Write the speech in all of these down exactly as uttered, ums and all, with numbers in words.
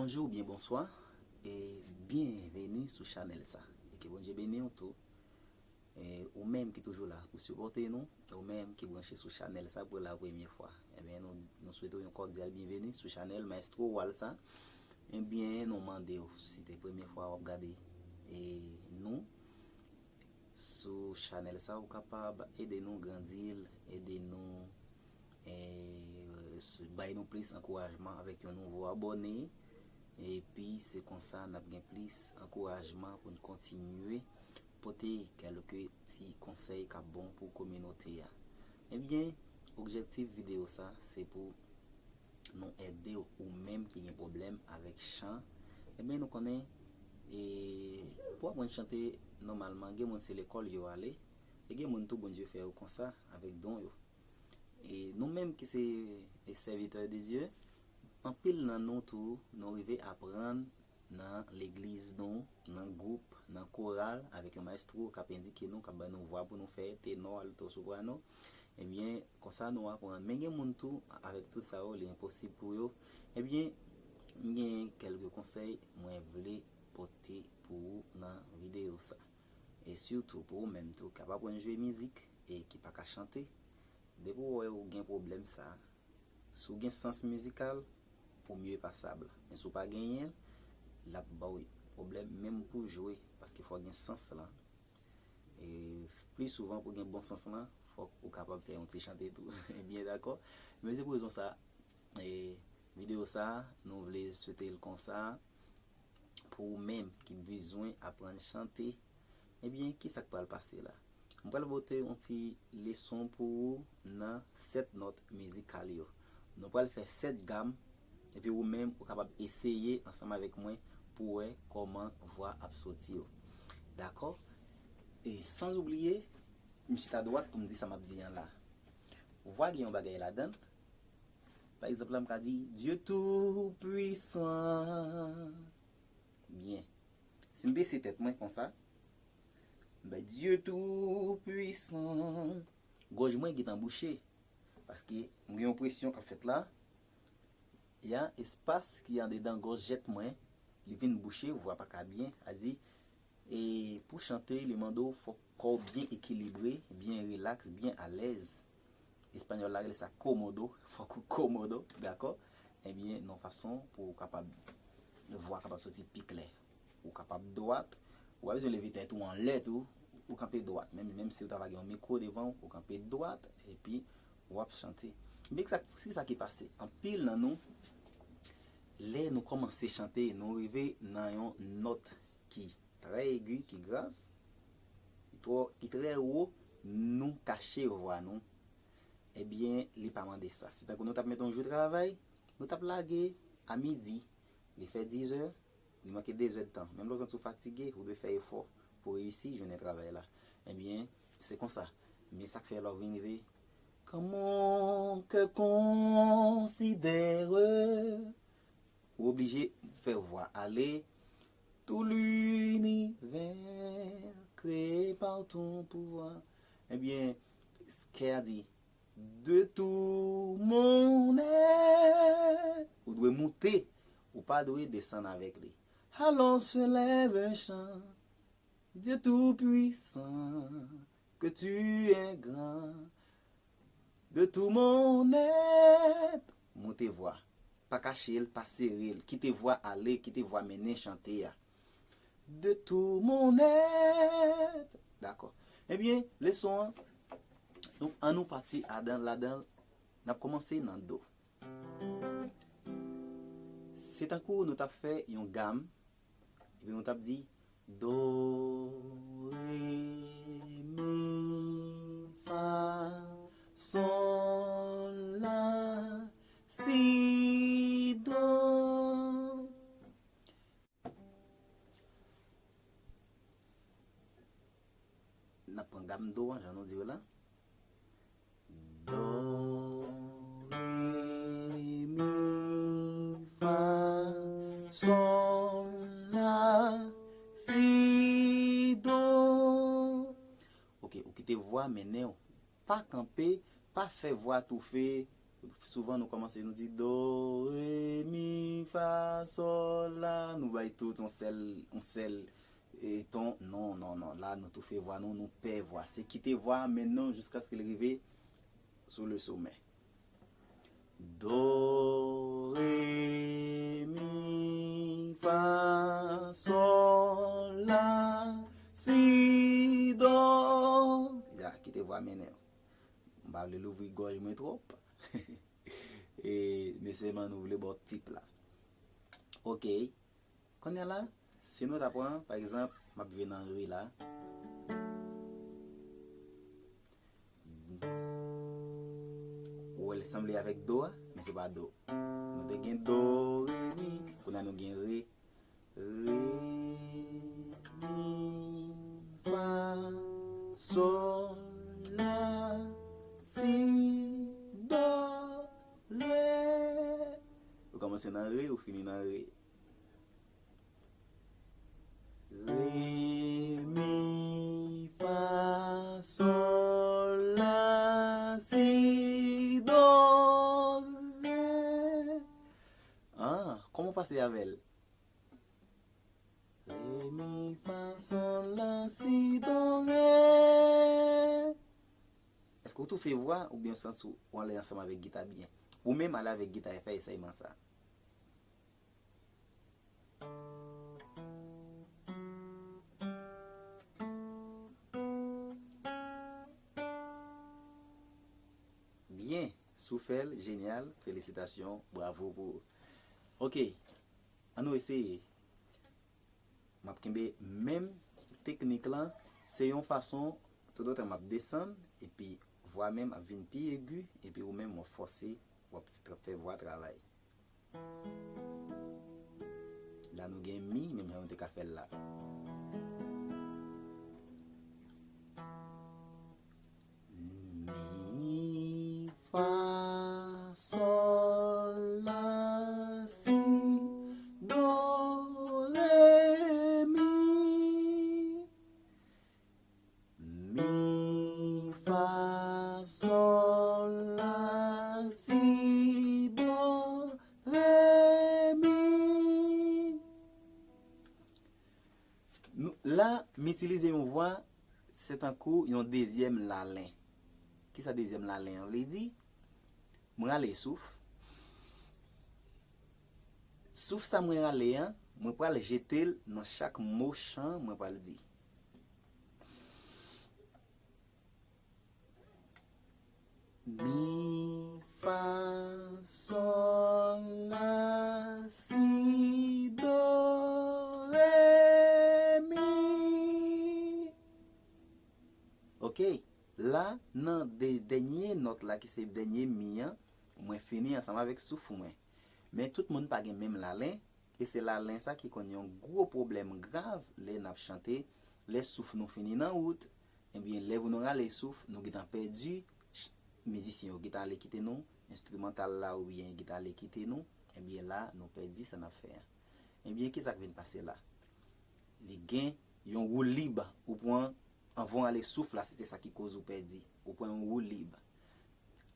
Bonjou oubyen bonswa, e byenveni sou chanèl sa. E ke Bondye beni w tou. E ou menm ki toujou la pou sipòte nou, ou menm ki branche sou chanèl sa pou la premye fwa. Ebyen, nou, nou swete w yon kòdyal byenveni sou chanèl Maestro Walsa. Ebyen, nou mande w, si te premye fwa w ap gade e nou sou chanèl sa, ou kapab ede nou grandi l, ede nou e, s- bay nou plis ankourajman avèk yon nouvo abòne. Epi se konsa n ap gen plis ankourajman pou n kontinye pote kèlke ti konsèy k ap bon pou kominote a. Ebyen, objektif videyo sa se pou nou ede w, ou menm ki gen pwoblèm avèk chan. Ebyen, nou konnen e, pou aprann chante nòmalman, gen moun se lekòl yo ale, e gen moun tou Bondye fè yo konsa avèk don yo. E nou menm ki se e, sèvitè de Dye, anpil nan nou tou, nou rive aprann nan legliz nou, nan gwoup, nan koral, avèk yon maestro k ap endike nou, k ap ban nou vwa pou nou fè, tenò, alto, soprano. Ebyen, konsa nou aprann. Men gen moun tou, avèk tout sa yo, li enposib pou yo. Ebyen, m gen kèlke konsèy mwen vle pote pou ou nan videyo sa. E sitou pou ou menm tou k ap aprann jwe mizik e ki pa ka chante. Depi w wè ou gen pwoblèm sa, si w gen sans mizikal, ou mye pasab. Men si w pa genyen l, l ap ba w pwoblèm menm pou jwe, paske fò w gen sans lan. E pli souvan pou gen bon sans lan, fòk ou kapab fè yon ti chante tou. Ebyen, dakò. Men se pou rezon sa, e videyo sa, nou vle swete l konsa. Pou ou menm ki bezwen aprann chante, ebyen, ki sa k pral pase la? M pral pote yon ti leson pou ou nan sèt nòt mizikal yo. Nou pral fè sèt gam, epi ou menm, ou kapab eseye ansanm avèk mwen pou wè kòman vwa ap soti yo. Dakò? E san oubliye, m chita dwat pou m di sa m ap di an la. Vwa gen yon bagay ladan l. Pa egzanp, la, m ka di, Dieu Tout-Puissant. Byen. Si m bese tèt mwen konsa, m bay Dieu Tout-Puissant. Gòj mwen gentan bouche. Paske m gen yon presyon k ap fèt la. Y a espas ki andedan gòjèt mwen. Li vin bouche, vwa pa ka byen. A di, e pou chante, li mande w fòk kò w byen ekilibre, byen rilaks, byen alèz. Espanyòl la rele sa komodo, fòk ou komodo, dakò? Ebyen, nan fason pou w kapab, vwa kapab soti pi klè. Ou kapab dwat, ou pa bezwen leve tèt ou anlè tou, ou kanpe dwat. Menm, menm si w ta va gen yon mikwo devan w, ou kanpe dwat, epi w ap chante. Men ki sa, ki sa ki pase? Anpil nan nou, lè nou kòmanse chante, nou rive nan yon nòt ki trè egi, ki grav, ki twò, ki trè wo, nou kache vwa nou. Ebyen, li pa mande sa. Se tankou nou t ap mete yon jou travay, nou t ap lage a midi, li fè dizè, li manke dezèdtan. Menm lè w santi w fatige, ou dwe fè efò pou w reyisi jounen travay la. Ebyen, se konsa. Men sa k fè lè w vin rive, Quand mon cœur considère, ou oblije fè vwa ale, tout l'univers créé par ton pouvoir. Ebyen, kè a di, de tout mon être. Ou dwe moute, ou pa dwe desann avèk li. Alors se lève un chant, Dieu tout-puissant, que tu es grand, de tout mon être. Moute vwa. Pa kache l, pa sere l. Kite vwa ale, kite vwa mennen chante a. De tout mon être. Dakò. Ebyen, leson an, nou, an nou pati adan, ladan, n ap kòmanse nan do. Se tankou nou t ap fè yon gam, epi nou t ap di, do, re, mi, fa, sol, la, si, do. N ap pran gam do an, jan nou di yo la. Do, re, mi, fa, sol, la, si, do. Ok, ou kite vwa mennen w. Pa kanpe, pa fè vwa toufe. Souvan nou kòmanse, nou di do, re, mi, Fa, sòl, la, nou bay tout yon sèl, yon sèl, e, ton. Non, non, non. La, nou toufe vwa nou, nou pè vwa. Se kite vwa, mennen nou jiskaske l rive sou le somè. Do, re, mi, fa, sòl, la, si, do. Ya, kite vwa mennen w. M pa vle louvri gòj mwen twòp. E, men sèlman nou vle ba w tip la. Ok. Kounye a la, si nou ta pran, pa egzanp, m ap jwe nan re la. Ou wè l sanble avèk do a, men se pa do. Nou te gen do, re, mi, kounye a nou gen re. Re, mi, fa, sòl, la, si, do, re. Ou kòmanse nan re, ou fini nan re. Re, mi, fa, sòl, la, si, do, re. Ah, kòman w pase avè l? Re, mi, fa, sòl, la, si, do, re. Èske w toufe vwa oubyen w santi w ale ansanm avèk gita byen? Ou menm ale avèk gita e fè esèyman sa. Byen, si w fè l, jenyal, felisitasyon, bravo pou ou. Ok, ann nou eseye. M ap kenbe menm teknik lan, se yon fason, toutotan m ap desann, epi vwa menm ap vin pi egi, epi ou menm w ap fòse, w ap tra- fè vwa travay. La nou gen mi, menm jan nou te ka fè l la. Mi, fa, sòl, la, si, do, re, mi. Mi, fa, sòl, la, si, do, re, mi. Nou, la, m itilize yon vwa, se tankou yon dezyèm lalen. Kisa dezyèm lalen an vle di? Mwen rale souf. Souf sa mwen rale an, mwen pral jete l nan chak mo chan mwen pral di. Mi, fa, sòl, la, si, do, re, mi. Ok, la, nan de, dènye nòt la ki se dènye mi an, mwen fini ansanm avèk souf mwen. Men tout moun pa gen menm lalen, e se lalen sa ki konn yon gwo pwoblèm grav lè n ap chante, lè souf nou fini nan wout, ebyen, lè pou nou rale souf, nou gentan pèdi, ch- mizisyen yo gentan ale kite nou, enstrimantal la oubyen gentan ale kite nou, ebyen, la, nou pèdi sa n ap fè an. Ebyen, kisa k vin pase la? Li gen yon woulib ou pran anvan w ale souf la, se te sa ki koz ou pèdi. Ou pran yon woulib.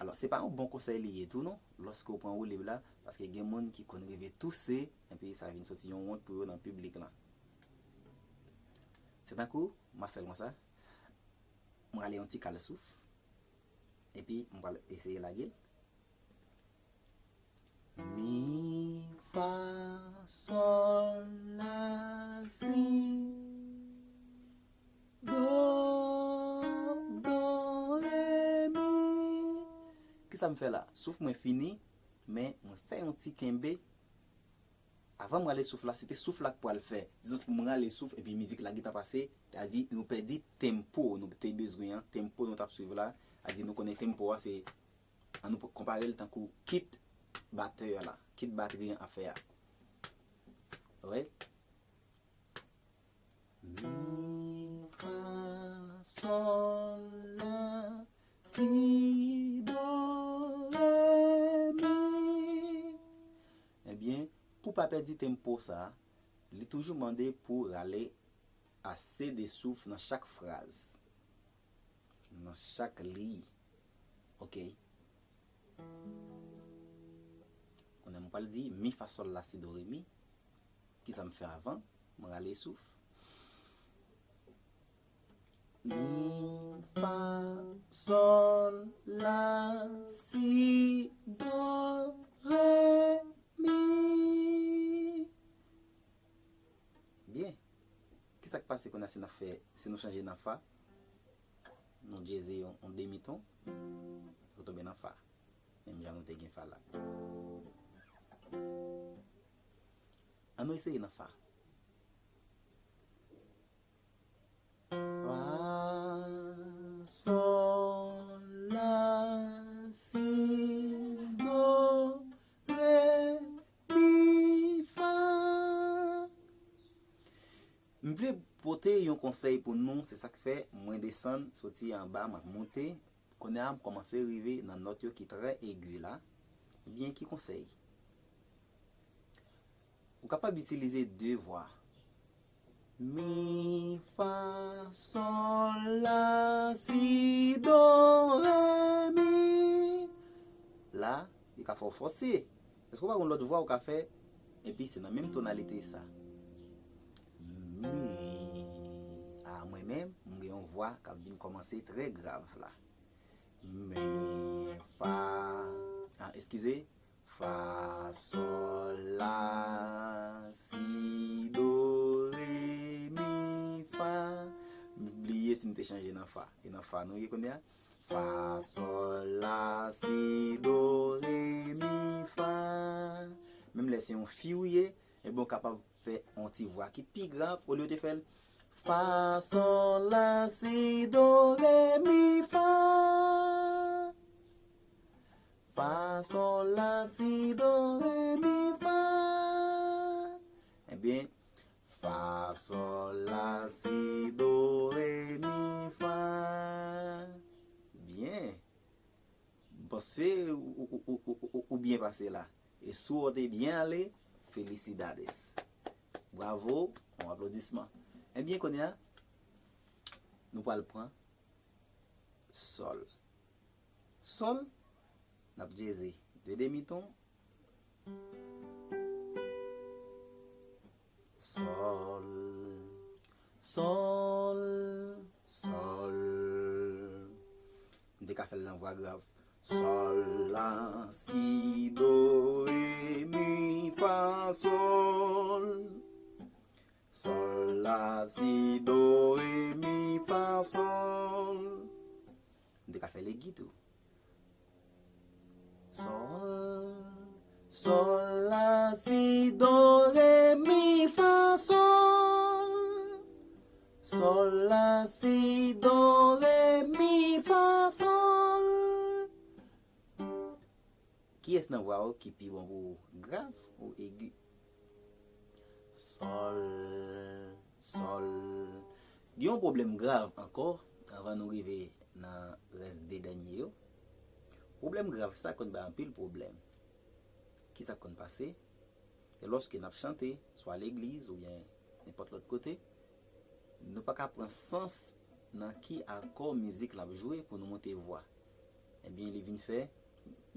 Alò, se pa yon bon konsèy li ye tou non, lòske w pran woulib la, paske gen moun ki konn rive touse, epi sa vin soti yon wont pou yo nan piblik lan. Se tankou, m ap fè l konsa, m rale yon ti kal souf, epi m pral eseye lage l. Mi, fa, sòl, la, si, do, do, re, mi. Kisa m fè la? Souf mwen fini, men mwen fè yon ti kenbe. Avan m rale souf la, se te souf la k pral fè. Dizans pou m rale souf, epi mizik la gentan pase, sa di nou pèdi tempo nou te bezwen an, tempo nou t ap swiv la. Sa di nou konnen tempo a se An nou konpare l tankou kit batè la, kit batri an ap fè a. Alright? Mi, fa, sòl, la, si, do, re, mi. Ebyen, pou pa pèdi tempo sa, li toujou mande pou rale ase de souf nan chak fraz, nan chak liy. Ok. Kounye a m Pral di mi, fa, sòl, la, si, do, re, mi. Kisa m fè avan? Mwen rale souf. Mi, fa, sòl, la, si, do, re, mi. Byen. Kisa k pase kounye a si n ap fè, si nou chanje nan fa? Nou dyeze yon, yon demiton, nou tonbe nan fa. Menm jan nou te gen fa la. Ann nou eseye nan fa. Fa, sòl, la, si, do, re, mi, fa. M vle pote yon konsèy pou nou, se sa k fè mwen desann, soti anba, m ap monte. Kounye a, m kòmanse rive nan nòt yo ki trè egi la. Ebyen, ki konsèy? Ou kapab itilize de vwa. Mi, fa, sòl, la, si, do, re, mi. La, li ka fè w fòse. Èske w pa gen yon lòt vwa ou ka fè? Epi se nan menm tonalite sa. Mi. A, mwen menm, m gen yon vwa k ap vin kòmanse trè grav la. Mi, fa. A, eskize. Fa, sòl, la, si, do, re, mi, fa. M bliye si m te chanje nan fa. E nan fa nou ye kounye a. Fa, sòl, la, si, do, re, mi, fa. Menm lè se yon fi ou ye, ebyen w kapab fè yon ti vwa ki pi grav, olye w te fè l. Fa, sòl, la, si, do, re, mi, fa. Fa, sòl, la, si, do, re, mi, fa. Ebyen, fa, sòl, la, si, do, re, mi, fa. Byen. M panse ou, ou, ou byen pase la. E si w te byen ale, felicidades. Bravo, yon aplodisman. Ebyen, kounye a, nou pral pran sòl. Sòl, n ap dyeze de demiton. Sòl, sòl, sòl. M te ka fè l nan vwa grav. Sòl, la, si, do, re, mi, fa, sòl. Sòl, la, si, do, re, mi, fa, sòl. M te ka fè l egi tou. Sòl, sòl, la, si, do, re, mi, fa, sòl. Sòl, la, si, do, re, mi, fa, sòl. Kiyès nan vwa yo ki pi bon pou ou, grav ou egi? Sòl, sòl. Gen yon pwoblèm grav ankò, anvan nou rive nan rès de dènye yo. Pwoblèm grav sa konn bay anpil pwoblèm. Kisa k konn pase? Se lòske n ap chante, swa legliz oubyen nenpòt lòt kote, nou pa ka pran sans nan ki akò mizik l ap jwe pou nou monte vwa. Ebyen, li vin fè,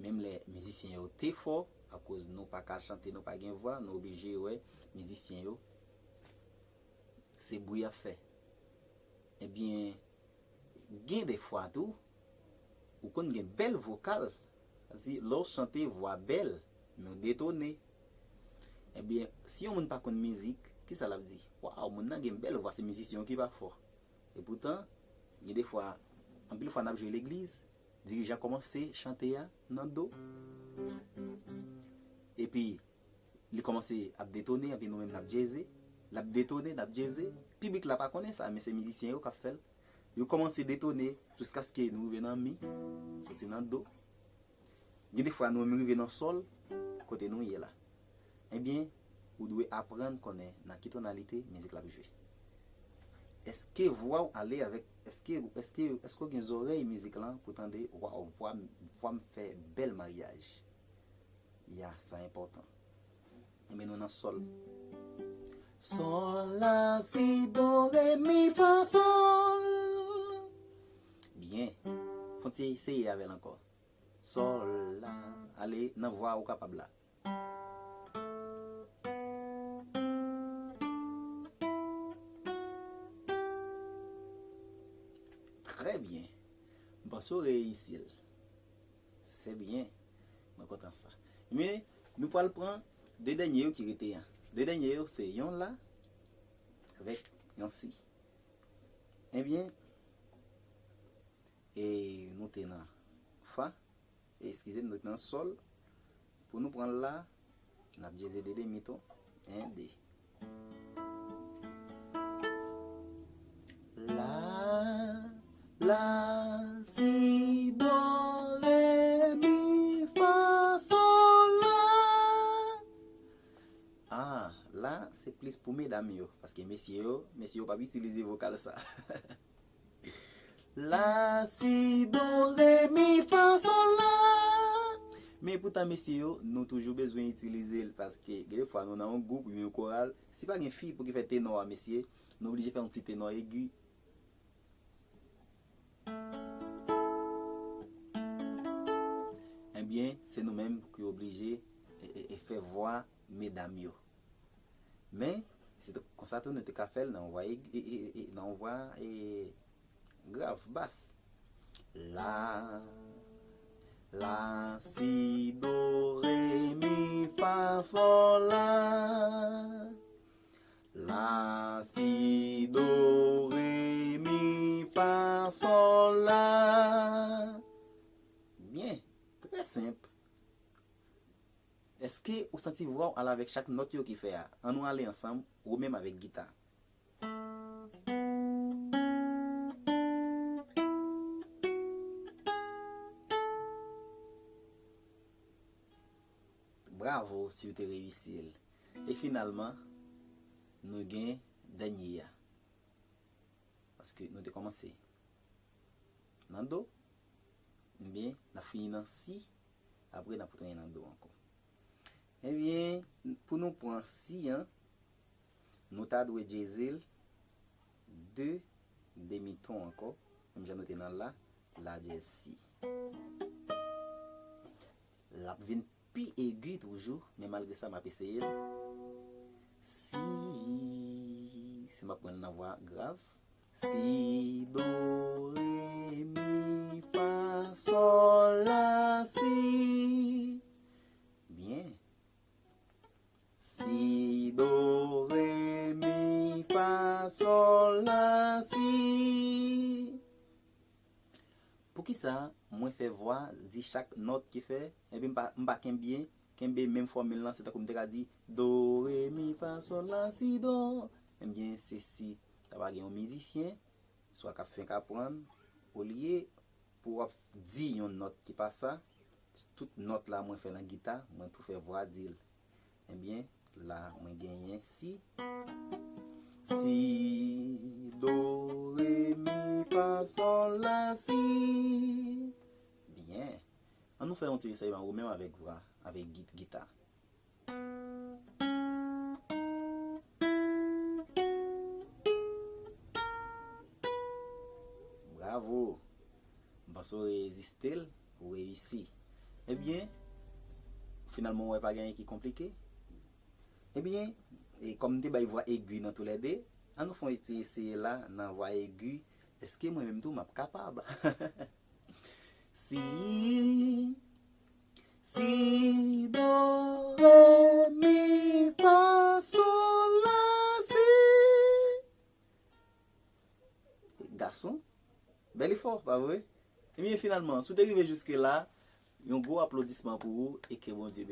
menm lè mizisyen yo te fò, akoz nou pa ka chante, nou pa gen vwa, nou oblije wè mizisyen yo se bri y ap fè. Ebyen, gen de fwa tou, ou konn gen bèl vokal, si lè w chante vwa bèl, men w detone. Ebyen, si yon moun pa konn mizik, kisa l ap di? Waw, moun nan gen bèl vwa, se mizisyen yo ki pa fò. Epoutan, gen de fwa, anpil fwa n ap jwe legliz, dirijan kòmanse chante a nan do. Epi, li kòmanse ap detone, epi nou menm n ap djeze. L ap detone, n ap djeze. Piblik la pa konnen sa, men se mizisyen yo k ap fè l. Yo kòmanse detone jiskaske nou rive nan mi, soti nan do. Gen de fwa nou menm rive nan sòl, kote nou ye la. Ebyen, ou dwe aprann konnen nan ki tonalite mizik la ap jwe. Èske vwa w ale avèk, èske, èske, èske w gen zòrèy mizik lan pou tande, waw, vwa m, vwa m fè bèl maryaj. Ya, sa enpòtan. Ebyen, nou nan sòl. Sòl, la, si, do, re, mi, fa, sòl. Byen. Fon ti eseye avè l ankò. Sòl, la. Ale, nan vwa ou kapab la. Panse w reyisi l. Se byen. Mwen kontan sa. Men, nou pral pran de dènye yo ki rete an. De dènye yo, se yon la avèk yon si. Ebyen, e nou te nan fa. Eskize m, nou te nan sòl. Pou nou pran la, n ap dyeze de demi ton. En, de. La, la, si, do, re, mi, fa, sol, la. Ah, la, se plis pou medam yo. Paske mesye yo, mesye yo p ap itilize vokal sa. La, si, do, re, mi, fa, sol, la. Men poutan, mesye yo, nou toujou bezwen itilize l. Paske, gen de fwa, nou nan yon gwoup, yon koral. Si pa gen fi pou ki fè tenò a, mesye, nou oblije fè yon ti tenò egi. Ebyen, se nou menm ki oblije e, e, e fè vwa medam yo. Men, se t-, konsa tou nou te ka fè l nan yon vwa egi, e, e, e, nan yon vwa, e, grav, bas. La, la, si, do, re, mi, fa, sol, la. La, si, do, re, mi, fa, sol, la. Byen, trè senp. Èske ou santi vwa w al avèk chak nòt yo ki fè a? Ann nou ale ansanm, ou menm avèk gita. Bravo si w te reyisi l. E finalman, nou gen dènye a. Paske nou te kòmanse nan do, ebyen, n ap fini nan si, apre n ap retounen nan do ankò. Ebyen, pou nou pran si an, nou ta dwe dyeze l de demi ton ankò, menm jan nou te nan la, la dyèz si. L ap vin pi egi toujou, men malgre sa, m ap eseye l. Si, si m ap pran l nan vwa grav. Si, do, re, mi, fa, sol, la, si. Byen. Si, do, re, mi, fa, sol, la, si. Poukisa mwen fè vwa di chak nòt ki fè, epi m pa, m pa kenbe, kenbe menm fòmil lan, se tankou m te ka di do, re, mi, fa, sol, la, si, do. Ebyen, se si ta pa gen yon mizisyen, swa k ap fenk aprann, olye pou w ap di yon nòt ki pa sa, tout nòt la mwen fè nan gita, mwen tou fè vwa di l. Ebyen, la mwen genyen si. Si, do, re, mi, fa, sol, la, si. Byen. An nou fè yon ti esèy an ou menm avèk vwa, avèk git-, gita. Bravo! M panse w reziste l, ou reyisi. Ebyen, finalman, w wè pa gen anyen ki konplike. Ebyen, e kòm m te bay vwa egi nan toulède, an nou fè yon ti eseye la nan vwa egi. Èske mwen menm tou m ap kapab? Si, si, do, re, mi, fa, sol, la, si. Gason, bèl efò, pa vre? Ebyen, finalman, si w te rive jiske la, yon gwo aplodisman pou ou e ke Bondye